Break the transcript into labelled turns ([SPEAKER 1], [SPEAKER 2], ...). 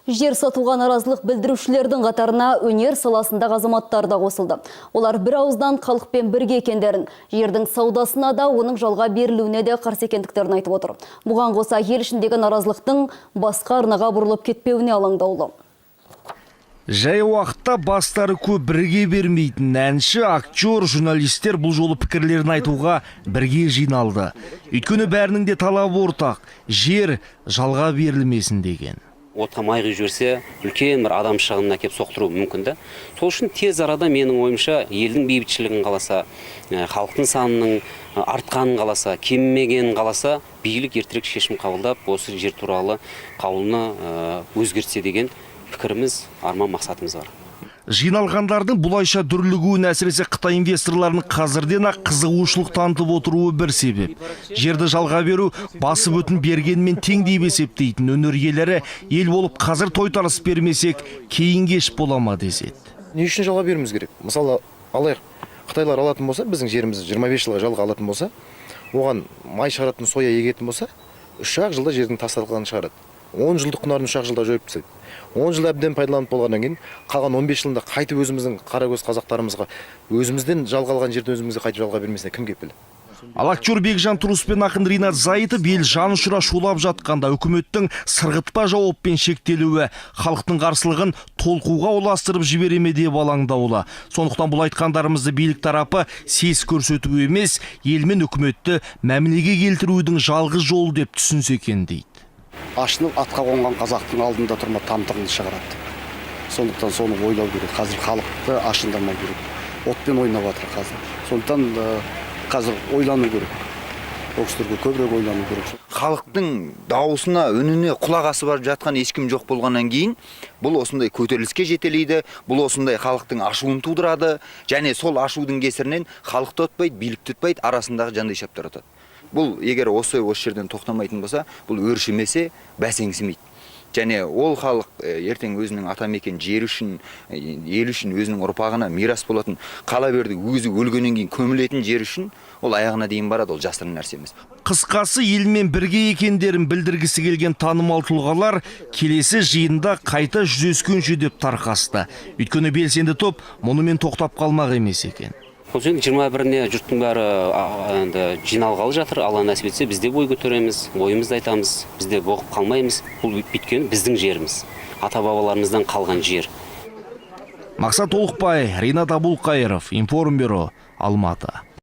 [SPEAKER 1] Жер сатуға наразылық білдірушілердің қатарына өнер саласындағы азаматтар да қосылды. Олар бір ауыздан халықпен бірге екендерін, жердің саудасына да, оның жалға берілуіне де қарсы екендіктерін айтып отыр. Бұған қоса, ел ішіндегі наразылықтың басқа арнаға бұрылып кетпеуіне алаңдаулы.
[SPEAKER 2] Жай уақытта бастары көп біріге бермейтін әнші, актер, журналистер бұл жолы пікірлерін айтуға бірге жиналды. Өйткені бәрінің де талабы ортақ: жер жалға берілмесін деген.
[SPEAKER 3] Отқа май құйып жіберсе, үлкен бір адам шығынына әкеліп соқтыруы мүмкін да. Сол үшін тез арада, менің ойымша, елдің бейбітшілігін қаласа, халықтың санының артқанын қаласа, кемімегенін қаласа, билік ертерек шешім қабылдап, осы жер туралы қаулыны өзгертсе деген пікіріміз, арман мақсатымыз бар.
[SPEAKER 2] Жиналғандардың бұлайша дүрлігуін әсіресе қытай инвесторларының қазірден ақ қызығушылық танытып отыруы бір себеп. Жерді жалға беру басып өтін бергенмен тең деп есептейтін өнер иелері ел болып қазір тойтарыс бермесек, кейін кеш бола ма деседі.
[SPEAKER 4] Не үшін жалға беруіміз керек? Мысалы, алайық, қытайлар алатын болса, біздің жерімізді 25 жылға жалға алатын болса, оған май шығаратын соя егетін болса, 3-ақ жылда жердің тас шығарады. 10 жылдық құнарын 3-ақ жылда жойып тастайды. 10 жыл әбден пайдаланып болғаннан кейін, қалған 15 жылында қайтып өзіміздің қаракөз қазақтарымызға өзімізден жалға алған жерді өзімізге қайтып жалға бермесіне кім кепіл?
[SPEAKER 2] Ал актер Бекжан Тұрыс пен ақын Ринат Зайытов ел жанұшыра шулап жатқанда үкіметтің сырғытпа жауаппен шектелуі халықтың қарсылығын толқуға ұластырып жібере ме деп алаңдаулы. Сондықтан бұл айтқандарымызды билік тарапы сес көрсету емес, ел мен үкіметті мәмілеге келтірудің жалғыз жолы деп түсінсе екен дейді.
[SPEAKER 5] Ашынып атқа қонған қазақтың алдында тұрма, тамтығыңды шығарады. Сондықтан соны ойлау керек. Қазір халықты ашындырмау керек, отпен ойнап жатыр қазір. Сондықтан қазір ойлану керек, ол кісілерге көбірек ойлану керек.
[SPEAKER 6] Халықтың дауысына, үніне құлақ асып барып жатқан ешкім жоқ болғаннан кейін, бұл осындай көтеріліске жетелейді, бұл осындай халықтың ашуын тудырады және сол ашудың кесірінен халық та ұтпайды, билік те ұтпайды, арасындағы жандай шаптар ұтады. Бұл егер осы жерден тоқтамайтын болса, бұл өршімесе, бәсеңсімейді және ол халық ертең өзінің атамекен жері үшін, ел үшін, өзінің ұрпағына мирас болатын, қала берді өзі өлгеннен кейін көмілетін жер үшін ол аяғына дейін барады. Ол жасырын нәрсе емес.
[SPEAKER 2] Қысқасы, елмен бірге екендерін білдіргісі келген танымал тұлғалар келесі жиында қайта жүздескенше деп тарқасты. Өйткені белсенді топ мұнымен тоқтап қалмақ емес екен.
[SPEAKER 3] Сол жерде 21-іне жұрттың бәрі енді жиналғалы жатыр. Алла нәсіп етсе, біз де бой көтереміз, ойымызды айтамыз, біз де бұғып қалмаймыз. Бұл өйткені біздің жеріміз, ата бабаларымыздан қалған жер.
[SPEAKER 2] Мақсат Толықбай, Ринат Абулқайыров, Информбюро, Алматы.